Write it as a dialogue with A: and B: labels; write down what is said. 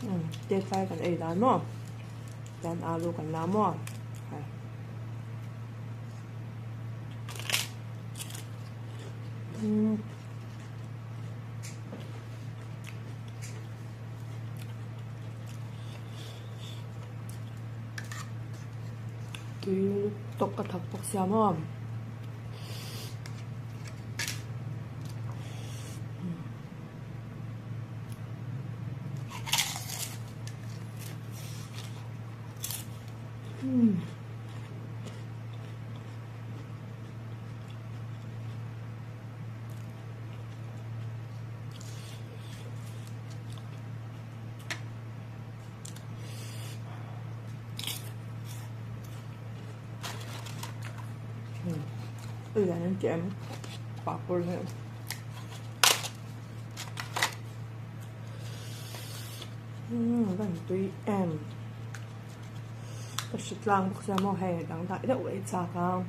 A: Umm tet lai kan ei dan maw chuan alu kan la maw hei. Umm. Tui tawk ka thak bawk sia maw. Umm. Lian an ti em papawr hi. Umm van tui em ka hre tlang bawk sia maw hei dang dai deuh ei chak a.